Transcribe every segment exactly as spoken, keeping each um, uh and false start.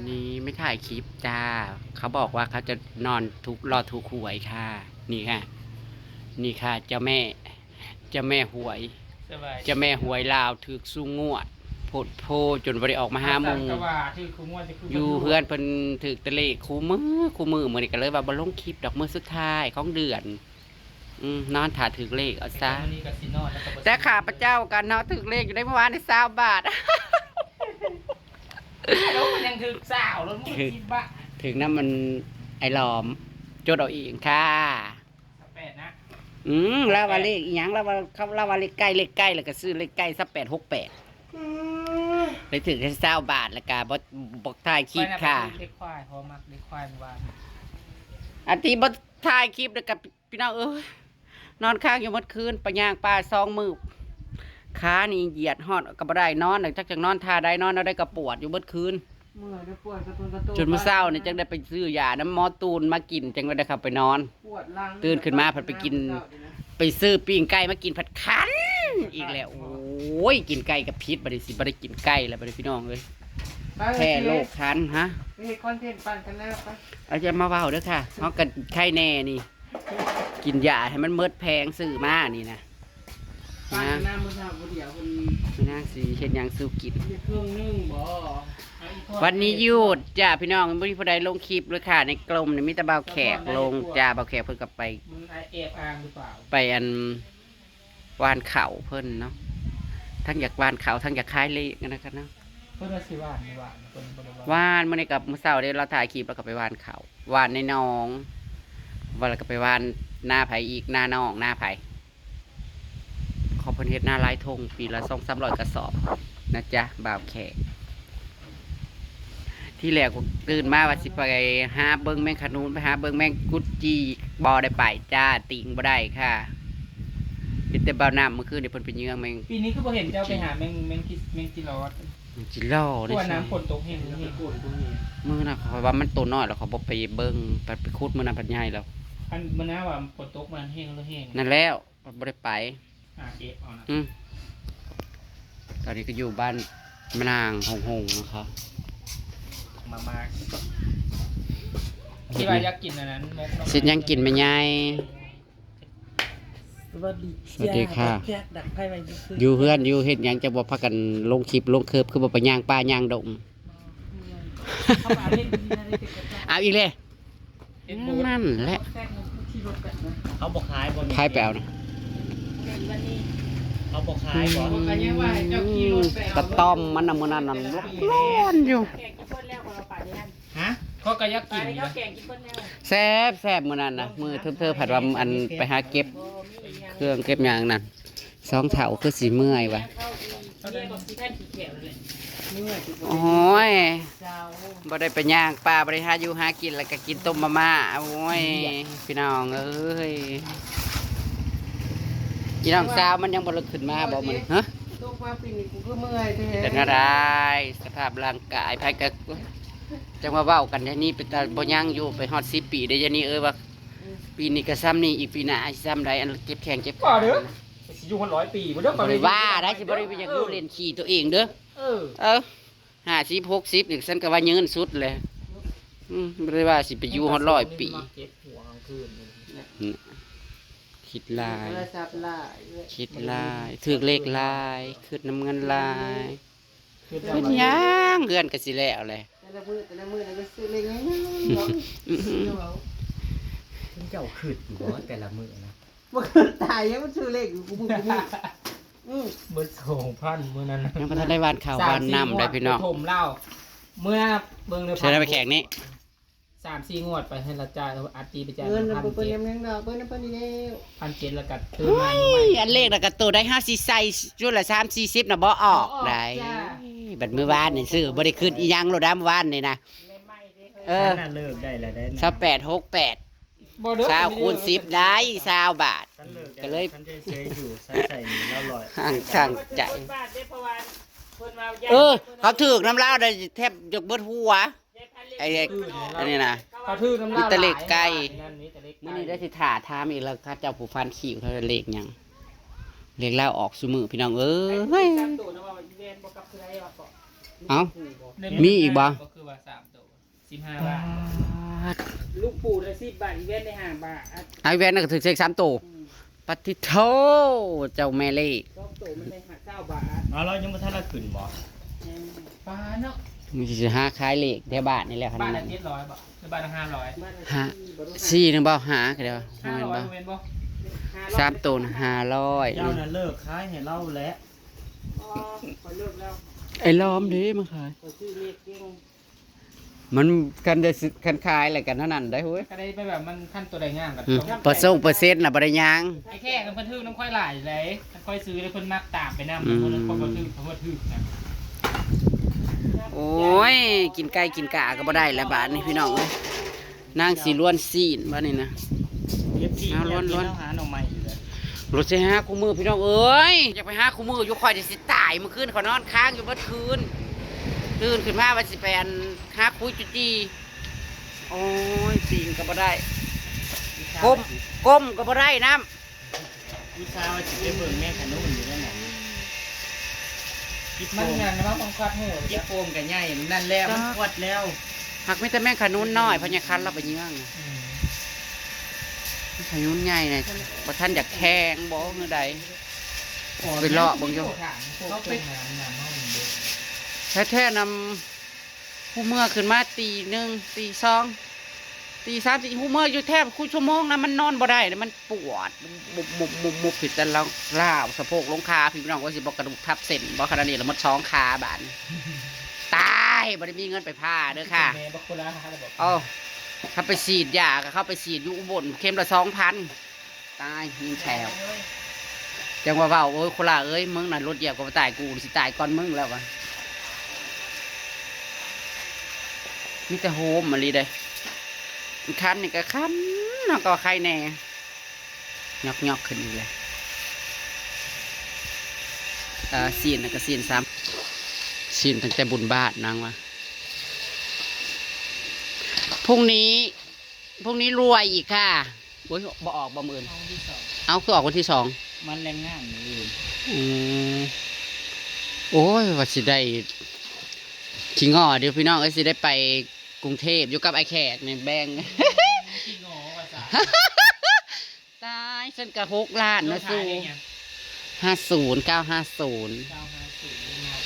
นี่ไม่ถ่ายคลิปจ้า เขาบอกว่าเขาจะนอนถูก รอถูกหวยค่ะ นี่ค่ะ นี่ค่ะ เจ้าแม่ เจ้าแม่หวย สบาย เจ้าแม่หวยลาวถูกสู่งวด โพดโพ จนบ่ได้ออกมาหาหมู่ เอาสั่งกะว่าถูกคู่งวดจะคือ อยู่เฮือนเพิ่นถูกแต่เลขคู่มื้อ คู่มื้อ มื้อนี้ก็เลยว่าบ่ลงคลิปดอก มื้อสุดท้ายของเดือน อืม นอนถ่าถูกเลขเอาซะ แต่มื้อนี้ก็สินอนแล้วก็บ่ แต่ข้าพเจ้าก็นอนถูกเลขอยู่ได้เมื่อวานในซาวบาท แล้วมันยังถูกสาวแล้วมันก็คิดบ้า ถูกน้ำมันไอ้หลอม จดเอาเองค่ะ แปดนะ อืม แล้วว่าเลขอีหยัง แล้วว่าเขา แล้วว่าเลขใกล้ เลขใกล้ แล้วก็ซื้อเลขใกล้ซะ แปดหกแปด อืม เลยถูกแค่ซาวบาท แล้วก็บ่ บ่ถ่ายคลิปค่ะ ไปนะ ไปซื้อเลขควาย เพราะมักเลขควายเมื่อวาน อันที่บ่ถ่ายคลิปแล้วก็ พี่น้องเอ้ย นอนค้างอยู่เมื่อคืน ไปย่างป่าสองมื้อ ขานี่เหยียดฮอดก็บ่ได้ นอนน่ะจักจังนอนท่าใด นอนเอาได้ก็ปวดอยู่เมื่อคืน เมื่อยแล้วปวดกระตุนกระตุน จนมื้อเช้านี่จังได้ไปซื้อยาน้ำหมอตูนมากิน จังได้เข้าไปนอน ปวดหลัง ตื่นขึ้นมาผัดไปกิน เช้านี่นะ ไปซื้อปิ้งไก่มากินผัดคันอีกแล้ว โอ้ย กินไก่กับพิษ บัดนี้สิบ่ได้กินไก่แล้ว บัดนี้พี่น้องเอ้ย ไป แพ้โรคคันฮะ ไปเฮ็ดคอนเทนต์ปั่นกันแล้วไป เอาจะมาเว้าเด้อค่ะ เฮากันไข้แน่นี่ กินยาให้มันเมิดแพงซื้อมานี่นะ ปั่นกันนะ มื้อเช้าผู้เดียวคน พี่นางสิเฮ็ดหยังสู่กิน เดี๋ยวเครื่องนึ่งบ่ วันนี้หยุดจ้ะพี่น้อง บ่มีผู้ใดลงคลิปเลยค่ะ ในกลุ่มนี่มีแต่บ่าวแขกลงจ้ะ บ่าวแขกเพิ่นก็ไป มันแอบอ้างหรือเปล่า ไปอัน หว่านข้าวเพิ่นเนาะ ทั้งอยากหว่านข้าว ทั้งอยากขายเลขนะคะเนาะ เพิ่นว่าสิหว่าน หว่าน เพิ่นบ่ได้หว่าน หว่าน มื้อนี้กับมื้อเช้าเด้ เราถ่ายคลิปแล้วก็ไปหว่านข้าว หว่านในหนอง ว่าแล้วก็ไปหว่านนาไผอีก นาน้อง นาไผ ขอเพิ่นเฮ็ดนาหลายท่ง ปีละสองสามร้อยกระสอบนะจ๊ะ บ่าวแขก ที่แรกก็ตื่นมาว่าสิไปหาเบิ่งแมงขะนูน ไปหาเบิ่งแมงกุดจี บ่ได้ไปจ้า ติงบ่ได้ค่ะ เห็นแต่บ่าวน้ำเมื่อคืนนี่เพิ่นไปเยืองแมง ปีนี้คือบ่เห็นเจ้าไปหาแมง แมงกิ แมงกิลอด แมงกิลอด เพราะว่าน้ำฝนตกแฮง มื้อน่ะข้อยว่ามันโตน้อยแล้วข้อยบ่ไปเบิ่ง ไป ไปขุดมื้อนั้นพัดใหญ่แล้ว อันมื้อนั้นว่าฝนตกมันแฮงแล้วแฮง นั่นแล้ว บ่ได้ไป หาเก็บเอานะ อืม ตอนนี้ก็อยู่บ้านแม่นางหงหงนะคะ มาม่า คิดว่าอยากกินอันนั้น มกหน่อไม้ สิยังกินแม่ใหญ่ สวัสดี สวัสดีค่ะ จ้า ดักไพ่ไว้ซื่อๆ อยู่เฮือนอยู่เฮ็ดหยังจะบ่พากันลงคลิปลงเคิบ คือบ่ไปย่างป่าย่างดง เขามาเล่นที่นั่นได้เป็นกระจาย เอาอีกเลย นั่นแหละ เขาบ่ขายบ่ ขายไปเอานะ เขาบ่ขายบ่ อืม กระต้อมมันน่ะ มื้อนั้นน่ะ ร้อนอยู่ ฮะ เขาก็อยากกินอยู่นะ แซ่บแซ่บมื้อนั้นน่ะ มื้อเทิบๆ ผัดว่าอันไปหาเก็บเครื่องเก็บหยังนั่น สองเฒ่าคือสิเมื่อยว่ะ โอ้ย บ่ได้ไปย่างป่า บ่ได้หาอยู่หากิน แล้วก็กินต้มมาม่า โอ้ย พี่น้องเอ้ย พี่น้องสาวมันยังบ่ลุกขึ้นมาบ่มื้อนี้ ฮะ ตกมาปีนี้กูก็เมื่อยแท้ เป็นอะไร สภาพร่างกาย ไผก็ จังว่าเว้ากันแนวนี้ เป็นตาบ่ย่างอยู่ ไปฮอดสิบปีได้ ยายนี่เอ้ยว่า ปีนี้ก็ซ้ำนี่ อีกปีหน้าสิซ้ำใด อันเจ็บแข้งเจ็บขา บ่เด้อ สิอยู่ฮอดร้อยปีบ่เด้อ บ่ได้ว่าได้ สิบ่ได้ไปอยากอยู่เล่นขี้ตัวเองเด้อ เออ เออ ห้าสิบ หกสิบ นี่ฉันก็ว่ายืนสุดเลย อืม บ่ได้ว่าสิไปอยู่ฮอดร้อยปี มาเก็บหัวกลางคืน อืม คิดหลาย โทรศัพท์หลาย คิดหลาย ถืกเลขหลาย คิดนำเงินหลาย คือ เป็นหยัง เฮือนก็สิแล้วแหละ แต่ละมื้อ แต่ละมื้อแล้วก็ซื้อเลขง่ายๆเนาะ เจ้าคิดอยู่บ่แต่ละมื้อนะ บ่คิดตายยังมันซื้อเลขอยู่กูมื้อกูมื้อ อืม เบิดสองพันมื้อนั้นนะ ยังบ่ทันได้หว่านข้าวหว่านน้ำได้พี่น้อง สามสี่งวดไปถมเหล้า เมื่อเบิ่งเลย ใช่แล้วไปแขกนี่ สามสี่งวดไปให้ละจ่าย เอาอัดตีไปจ่าย เงินน่ะ พันเจ็ด บ่เปิ้นยังยังดอก เปิ้นน่ะเปิ้นนี่แล้ว พันเจ็ด แล้วก็ตื่นมา เฮ้ย อันเลขน่ะก็ตัวได้ห้าสิบ ใส่ชุดละสามสี่สิบน่ะบ่ออก บ่ออก ได้ จ้า บัดมื้อวานนี่ซื้อบ่ได้คิดอีหยังโลดนะมื้อวานนี่นะ เออ ฉันน่ะเลิกได้แล้วได้นะ ซาวแปด หกแปด บ่เด้อ ซาวคูณสิบได้ ซาวบาท ฉันเลิกได้ ก็เลย ฉันเฉยๆอยู่ ฉันใส่หนีแล้วลอย ห่าง ห่างใจ เออ เขาถืกนำลาวได้แทบยกเบิดหัว ไอ้ อันนี้นะ เขาถืกนำลาว มีแต่เลขไก่ หลาย มื้อนี้ได้สิถ่าถามอีกแล้ว เขาเจ้าผู้ฟันคิ้วเขาเลขหยัง เลขลาวออกซุมื้อพี่น้องเอ้ย เอ้า มีอีกบ่ ก็คือว่าสามตัว สิบห้าบาท ลูกปู่ได้สิบบาท อีแว่นได้ห้าบาท ไอ้แว่นน่ะก็ถือเลขสามตัว อืม ปัดทิโท เจ้าแม่เลข สองตัวมันได้ห้าเก้าบาท เอาแล้วยังบ่ทันได้ขึ้นบ่ อืม ปลาเนาะ มันสิหาขายเลขแถวบ้านนี่แหละ บ้านละเจ็ดร้อยบ่ หรือบาทละห้าร้อย ห้า สี่หนึ่งบ่ หาก็เดี๋ยว ห้าร้อย แม่นบ่ แม่นบ่ สามตัวน่ะห้าร้อย เจ้าน่ะเลิกขายให้เราแล้ว อ๋อ ข้อยเลิกแล้ว ไอ้ล้อมเด้มาขาย ข้อยซื้อเลขเก่ง มันคันได้ซื้อ คันขายอะไรกันเท่านั้นได้เฮ้ย ก็ได้ไปแบบมันคันตัวใดงามกัน อืม เปอร์เซ็นต์ เปอร์เซ็นต์น่ะบ่ได้หยัง ไอ้แค่กันเพิ่นถือน้ำข้อยหลายเลย ข้อยซื้อแล้วเพิ่นมักตามไปนำ อืม เพิ่นคนบ่ถือ เพิ่นบ่ถือนะ โอ้ย กินไก่กินกาก็บ่ได้แล้วบาดนี้พี่น้องเอ้ย นางสิล้วนซีนบาดนี้นะ เอฟซี เอาล้วนๆ เฮาหาหน่อไม้อยู่เลย รถสิหาคู่มือพี่น้องเอ้ย อยากไปหาคู่มืออยู่ ข่อยนี่สิตาย มื้อคืนข่อยนอนค้างอยู่เบิดคืน ตื่นขึ้นมาว่าสิไปอันหาคุยจุจี โอ้ย ปีนก็บ่ได้ ก้ม ก้มก็บ่ได้น้ำ อุตส่าห์ว่าสิไปเบิ่งแม่ขนุนอยู่นั่นน่ะ มันงานนะว่าของคัดหู จิโปมกับใหญ่นั่นแหละ มันปวดแล้ว หากมีแต่แม่ขนุนน้อย พญาคันเราไปเยื้อง อืม แม่ขนุนใหญ่น่ะ บ่ทันอยากแข่งบ่คือใด ไปเลาะเบิ่งอยู่ เขาไป แท้ๆนำ ผู้เมือขึ้นมาตีหนึ่ง ตีสอง ตีสาม ตี ผู้เมืออยู่แทบคู่ชั่วโมงนะ มันนอนบ่ได้เลย มันปวด บุบบุบบุบบุบผิดแต่ละล้าวสะโพกลงขา พี่น้องว่าสิบอกกระดูกทับเส้น บอกขนาดนี้ละหมดสองขาบาดนี้ ตาย บ่ได้มีเงินไปผ่าเด้อค่ะ แม่บักโคลาหาแล้วบอก เอ้า ถ้าไปฉีดยาก็เข้าไปฉีดอยู่อุบล เข็มละสองพัน ตาย ยิงแถว จังว่าเว้า โอ้ย โคลาเอ้ย มึงน่ะรถเหยียบก็บ่ตาย กูสิตายก่อนมึงแล้ววะ มีแต่โฮมมาลีเด้ คันนี่ก็คัน เนาะ ก็ไข้แน่ ยอกๆขึ้นอีกเลย เอ่อ ซีนน่ะก็ซีนซ้ำ ซีนตั้งแต่บุญบาทนางว่า พรุ่งนี้ พรุ่งนี้รวยอีกค่ะ โอ้ย บ่ออกบ่มื้ออื่น เอาวันที่สอง เอา คือออกวันที่สอง วันแรงงานมื้ออื่น อืม โอ้ย ว่าสิได้ ขี้ง้อเดี๋ยวพี่น้องเอ้ย สิได้ไปกรุงเทพฯ อยู่กับไอ้แขกนี่แบ่ง ขี้งอว่าซะ ตาย ฉันก็หกล้านนะ ลงท้าย สู เลขหยัง ห้าศูนย์ เก้าห้าศูนย์ เก้าห้าศูนย์ เนาะ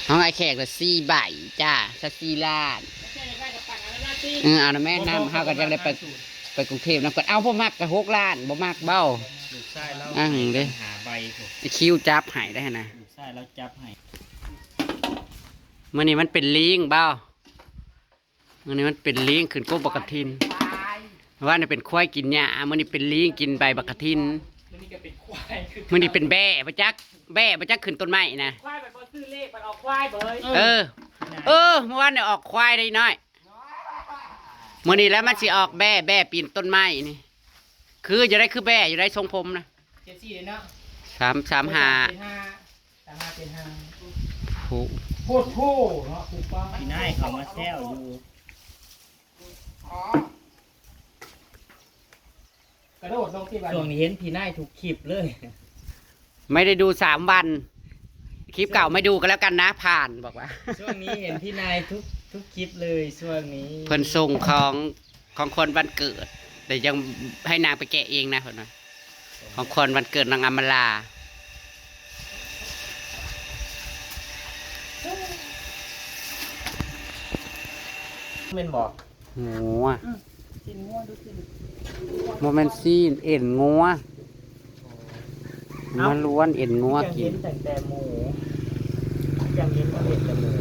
ของไอ้แขกละสี่ใบจ้า ซะสี่ล้าน แค่อยากได้กับปั่นเอาแล้วหน้าตี้ เออ เอานะแม่ บ่ น้ำ บ่ เฮาก็ยังได้ไป บ่ ไปกรุงเทพฯนำกัน เอา บ่มักก็หกล้าน บ่มักเบ้า ลูกชายเรา อ่ะ เด้ หาใบ ไอ้คิวจับให้ได้นะ ลูกชายเราจับให้ มื้อนี้มันเป็นลิงเบ้า มื้อนี้มันเป็นลิงขึ้นกกบักกะทิน ว่านี่เป็นควายกินหญ้า มื้อนี้เป็นลิงกินใบบักกะทิน มื้อนี้ก็เป็นควายคือ มื้อนี้เป็นแบ้บ่จัก แบ้บ่จักขึ้นต้นไม้นะ ควายมันบ่ซื้อเลข มันออกควายเบ้ย เออ เออ เมื่อวานเนี่ยออกควายได้น้อย มื้อนี้แล้วมันสิออกแบ้ แบ้ปีนต้นไม้นี่ คือจะได้คือแบ้ อยู่ได้ทรงผมนะ เจ็ดสี่เลยเนาะ สาม สามห้า เจ็ดห้า สามห้าเจ็ดห้า ผู้ โพดโพเนาะ ผู้ป้า พี่นายเขามาแซวอยู่ อ๋อ กระโดดลงที่บ้าน ช่วงนี้เห็นพี่นายทุกคลิปเลย ไม่ได้ดูสามวัน คลิปเก่าไม่ดูก็แล้วกันนะ ผ่าน บอกว่า ช่วงนี้เห็นพี่นายทุก ทุกคลิปเลยช่วงนี้ เพิ่นส่งของ ของขวัญวันเกิด แต่ยังให้นางไปแกะเองนะเพิ่นว่า ของขวัญวันเกิดนางอำมาลา แม่นบ่ งัว อืม ชิ้นงัวดูสิ บ่แม่นซีน เอ็นงัว เอ้า มาล้วนเอ็นงัว ยัง กิ เห็ น นตั้งแต่หมู ยังเห็นบ่เห็นแต่หมู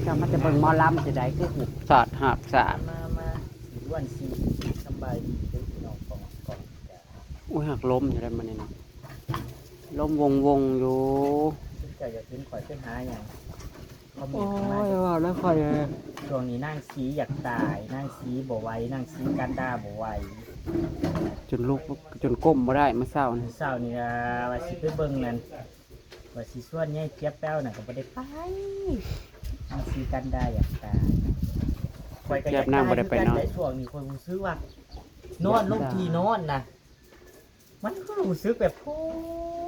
เจ้ามาแต่เบิ่งหมอลำสิได้คือหุบสอดหอบสาด มา มา สิล้วนซีน สำบายดีเด้อพี่น้อง ของ ของ อุ้ย หักลมอยู่ได้มื้อนี้นะ ลมวงๆอยู่ เจ้าอยากเห็นข่อยไปหาหยัง คอมเมนต์เข้ามา โอ้ย ว่าแล้วข่อย ช่วงนี้นางสีอยากตาย นางสีบ่ไหว นางสีกันดาบ่ไหว จนลุก จนก้มบ่ได้มื้อเช้านี่ มื้อเช้านี่ล่ะ ว่าสิไปเบิ่งนั่น ว่าสิชวนยายเจี๊ยบแป๊วน่ะ ก็บ่ได้ไป นางสีกันดาอยากตาย ข่อยก็อยากตายคือกัน เจี๊ยบนางบ่ได้ไปนอน แต่ช่วงนี้ข่อยรู้สึกว่า นอนลงที่นอนนะ มันก็รู้สึกแบบป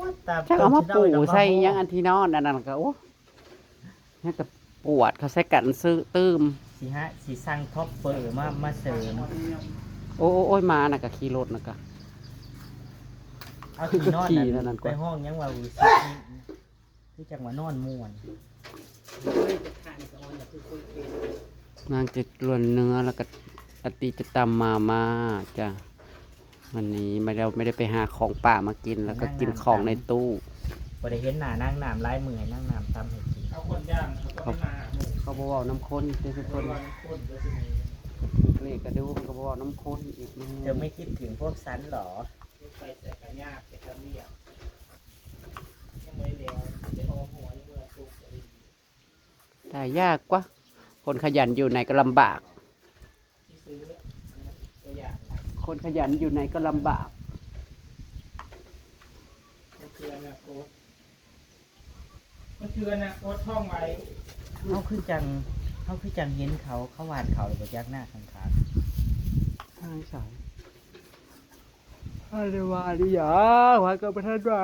วดตาม จักเอามาปูใส่หยังอันที่นอนอันนั้นก็ โอ้ นี่ก็ปวดเขาใส่กันซื้อตื้ม สิฮะ สิสั่งคอปเปอร์มา มาเสริม โอ้โอ้โอ้ย มาน่ะกะขี่รถน่ะกะ เอาที่นอน ขี่ นั่น นั่นนั่น ไปห้องยังว่า คือจังหวะนอนม่วน นางจะลวนเนื้อแล้วก็อาติจะตำมาม่าจ้ะ วันนี้ไม่ได้ไม่ได้ไปหาของป่ามากิน แล้วก็กินของในตู้ บ่ได้เห็นหน้านางน้ำลายเมื่อยนางน้ำตำให้กิน เอาคนย่างเอาคนมาหาหมู เขาบอกว่าน้ำข้นเด้อทุกคน คนคนก็จะมี เกรกกระดูกมันก็บอกว่าน้ำข้นอีกนึง เธอไม่คิดถึงพวกฉันหรอ ไปใส่กระยาบไปทำเรียบยังไม่แล้วจะออมหัวยังเมื่อสุกอะไร ตายยากกว่า คนขยันอยู่ไหนก็ลำบาก ที่ซื้อตัวอย่าง คนขยันอยู่ไหนก็ลำบาก มันคืออนาคตมันคืออนาคตท่องไว้ เขาคือจังเขาคือจังเห็นเขาเขาหวานเขาหรือบ่จักหน้าข้าง ใช่ใช่อะไรวะนี่ยาว่าก็ประทันว่า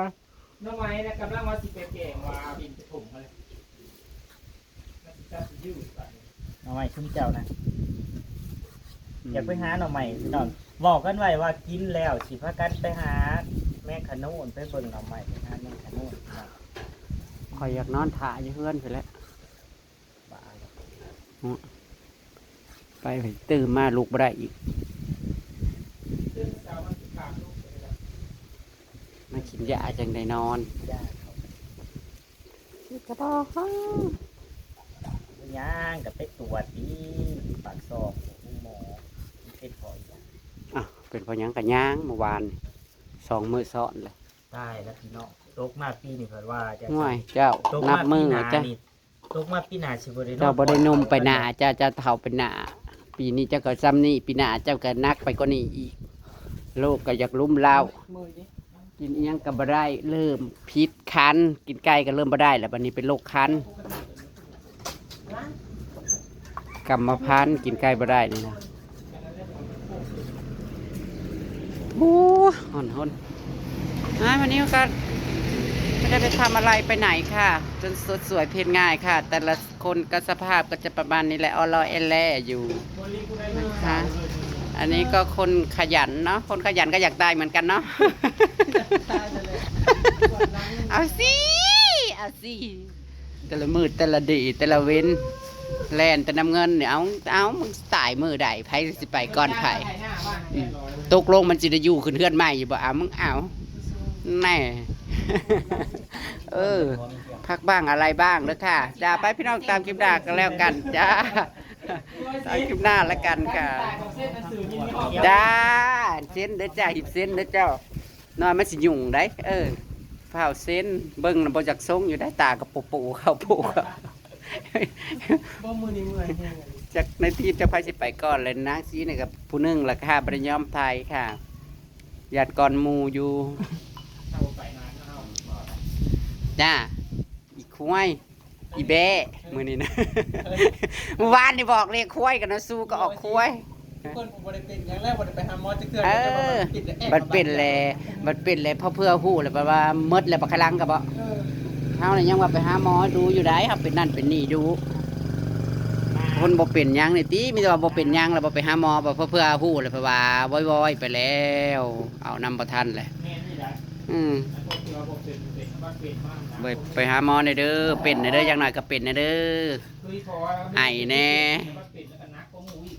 น้องไม้นะกำลังว่าสิไปแกงว่าบินไปถมมาเลยมันจะยืดไป ๆเอาไว้ชุมเจ้านะ อยากไปหาหน่อไม้พี่น้องบอกกันไว้ว่ากินแล้วสิพากันไปหา แมงขะโนนไปเบิ่งหน่อไม้ไปหาแมงขะโนนพี่น้อง คอยอยากนอนถ่ายอยู่เพื่อนไปแล้ว บ้า ไปตื่นมาลุกไม่ได้อีก เรื่องเช้ามันคือการลูกเลยนะ มากินยาจังได้นอน ยาเขา กระบอก ย่างกับไปตรวจดีปากซองคุณหมอมันเป็นเพราะอีหยัง อ่ะเป็นเพราะหยังกะย่างเมื่อวานสองมื้อซ้อนเลย ตายแล้วพี่น้องตกมาปีนี้เพิ่นว่าจะ ห่วยเจ้า ตก นั มา บ ปี มื้อ หน้า จ้ะ นี่ตกมาปีหน้าสิบ่ได้นอน เจ้าบ่ได้หนุ่มไปหนาเจ้าเจ้าเฒ่าไปหนาปีนี้เจ้าก็ซ้ำนี่ปีหน้าเจ้าก็หนักไปกว่านี้อีกโรคก็อยากลุมเร้า มือนี้ กินอิหยังก็บ่ได้เริ่มผิดคัน กินไก่ก็เริ่มบ่ได้แล้วบัดนี้เป็นโรคคัน กรรมพันธุ์กินไก่บ่ได้นี่นะโอ้ฮ้อนฮ้อนอ่าวันนี้ก็ไม่ได้ไปทำอะไรไปไหนค่ะ จนสดสวยเพียงง่ายค่ะ แต่ละคนก็สภาพก็จะประมาณนี้แหละออลอแอลแลอยู่นะคะ อันนี้ก็คนขยันเนาะ คนขยันก็อยากได้เหมือนกันเนาะ เอาสิ เอาสิ แต่ละมือแต่ละดีแต่ละเว้น แล่นแต่น้ำเงินเนี่ยเอาเอามึงตายมือใดไผสิไปก่อนไผ อืม ตกลงมันสิได้อยู่ขึ้นเฮือนใหม่อยู่บ่เอามึงเอาแน่ เออ พักบ้างอะไรบ้างเด้อค่ะจ้าไปพี่น้องตามคลิปด่ากันแล้วกันจ้าตามคลิปหน้าแล้วกันค่ะ จ้าเส้นเด้อจ้าหิบเส้นเด้อเจ้า นอนมันสิยุ่งได้ เออ เฝ้าเส้น เบิ่งน่ะบ่จักทรงอยู่ได้ ตากะปูปูเข้าปูเข้า บ่มือนี้เมื่อยแห้งเลย จักในทีมจะไผสิไปก่อนเลยนางสีนี่กับผู้หนึ่งล่ะค่ะบ่ได้ยอมไผค่ะ ย่านก่อนหมู่อยู่ เอาไปนานเอา จ้า อีควาย อีแบ้มื้อนี้นะ เมื่อวานนี่บอกเลขควายกันนะ สู้ก็ออกควาย เพิ่นผมบ่ได้เป็นหยังแล้วบ่ได้ไปหาหมอจักเทื่อ เออ แต่ว่า มันเป็นแหละ มันเป็นแหละเพราะเพื่อฮู้แหละแบบว่าหมดแล้วบักขลังก็บ่ เออ เฮานี่ยังว่าไปหาหมอดูอยู่ได้ เฮาเป็นนั่นเป็นนี่ดู คนบ่เป็นหยังนี่ติ มีแต่ว่าบ่เป็นหยังแล้วบ่ไปหาหมอ บ่เพราะเพื่อฮู้แหละเพราะว่าว้อยๆไปแล้ว เอานำบ่ทันแหละ แม่นนี่แหละ อืม แล้วพวกที่ว่าบ่เป็นเป็นว่าเป็นมากนะ ไปไปหาหมอแหน่เด้อ เป็นแหน่เด้อ อย่างน้อยก็เป็นแหน่เด้อ คือเพราะว่า ไอแหน่ มันเป็นแล้วก็หนักกว่าหมู่อีก